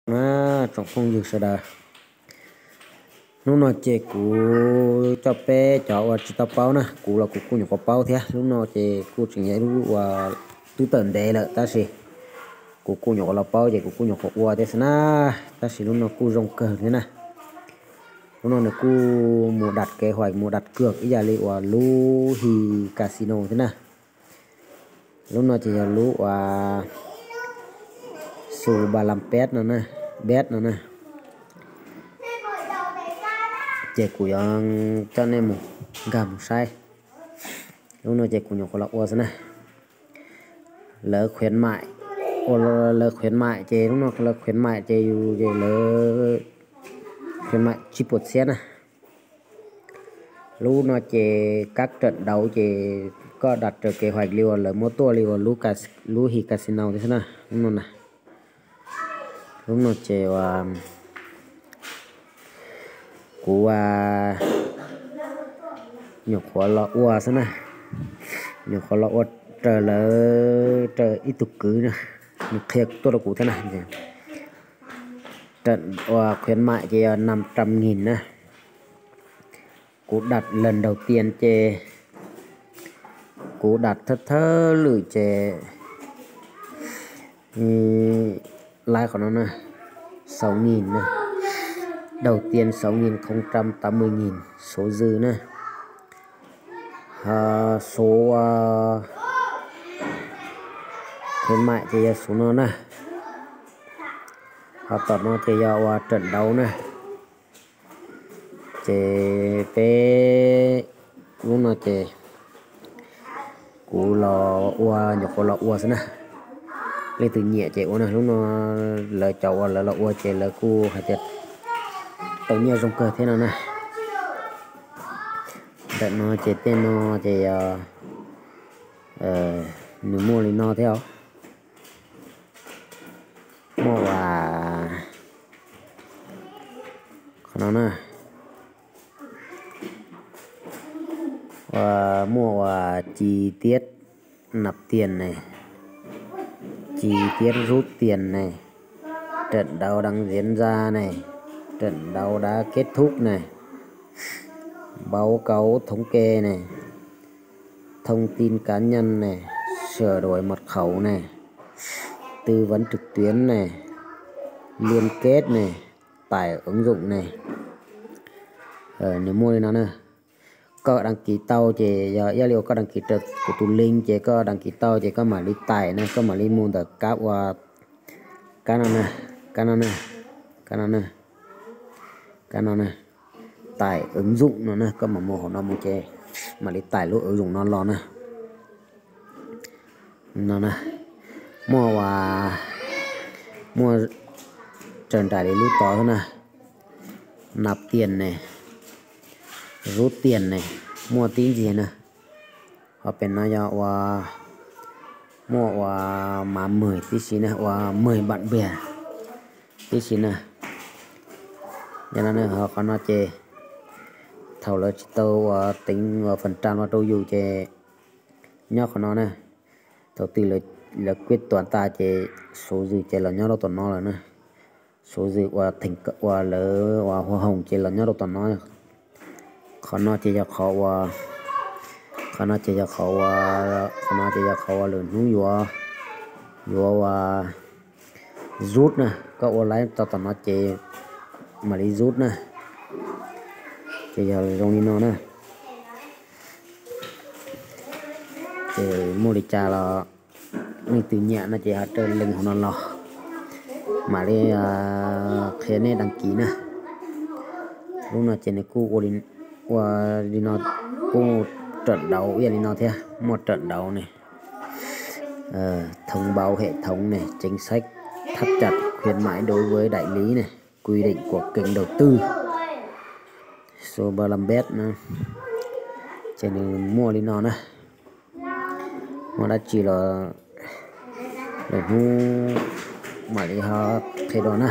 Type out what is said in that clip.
Na, tsoom phooj ywg sawv daws, hnub no ces kuv coj peb cov uas tsis tau paub na, kuv los kuv kuj nyuam qhuav paub thiab. Hnub no ces kuj tseem yog ib lub uas twb tawm ntev lawm tab sis kuv kuj nyuam qhuav los paub ces kuv kuj nyuam qhuav ua thiab xwb na. Tab sis lub no kuj zoo kawg thiab na. Lub no nws kuj mus dam kev hais mus dam kwm ib yam li uas lub Hi Casino thiab na. Lub no ces yog lub uas Xu Ba Lam Peb no na, Peb no na. Ces kuv yuav coj nej mus nkag mus saib. Lub no ces kuv nyuam qhuav los ua xwb na. Lawv khuyến mại, ua lawv khuyến mại ces lub no lawv khuyến mại ces yus ces lawv khuyến mại tsib puas txhiab na. Lub no ces các trận đấu ces koj đặt raws kev hais li uas lawv muab tuaj li uas lub Hi Casino thiab xwb na. Lub no na, lub no ces uas kuv nyuam qhuav los ua xwb na, nyuam qhuav los ua raws lawv, raws ib tug kwv na, nws qhia tuaj rau kuv thiab na. Uas khuyến mại ces yog năm trăm nghìn na. Kuv đặt lần đầu tiên ces kuv đặt thawj thawj lwm ces laiv qhov no na, sáu nghìn na. Đầu tiên sáu nghìn không trăm tám mươi nghìn số dư na. Số khuyến mại ces yog số no na. Ho tom no ces yog uas trận đấu na. Ces peb lub no ces kuv los ua, nyuam qhuav los ua xwb na. Leej twg nyiam ces ua na. Lub no lawv cov uas lawv los ua ces lawv kuj hais tias tau nyiaj zoo kawg thiab no na. Ntawm no ces tej no ces yog nws muaj li no thiab os. Muaj uas qhov no na, muaj uas chi tiết nạp tiền này, chi tiết rút tiền này, trận đấu đang diễn ra này, trận đấu đã kết thúc này, báo cáo thống kê này, thông tin cá nhân này, sửa đổi mật khẩu này, tư vấn trực tuyến này, liên kết này, tải ứng dụng này. Nws muaj li no na. Koj đăng ký tau ces yog ib yam li uas koj đăng ký raws kuv tus link ces koj đăng ký tau ces koj mam li tải na, koj mam li mus ntawm kab uas kab no na, kab no na, kab no na, kab no na, tải ứng dụng no na, koj mam mus hauv no mus ces mam li tải lub ứng dụng no los na. No na, muaj uas, muaj raws nraim li lub tod xwb na, nạp tiền này, rút tiền này, muaj tib ntxiag na. Ho pem no yog uas muaj uas mã mời tib si na, uas mời bạn bè tib si na. Yog no na, ho qhov no ces thaum lawv tsis tau uas tính uas phần trăm no rau yus ces nyob qhov no na, thaum twg lawv quyết toán tas ces số dư ces los nyob rau tom no lawm na. Số dư uas thành công uas lawv uas hoa hồng ces los nyob rau tom no. Qhov no ces yog qhov uas, qhov no ces yog qhov uas, qhov no ces yog qhov uas lwm hnub yuav, yuav uas rút na, koj ua laiv tau tom no ces mam li rút na. Ces yog zoo li no na. Ces muaj li cas los leej twg nyiam no ces ho raws link hauv no los, mam li qhia nej đăng ký na. Lub no ces nws kuj ua li no, kuj trận đấu ib yam li no thiab, muaj trận đấu này, thông báo hệ thống này, chính sách thắt chặt khuyến mãi đối với đại lý này, quy định của kênh đầu tư. Số ba mươi lăm bet na, ces nws muaj li no na. Muaj dab tsi los lwm hnub mam li ho qhia dua na.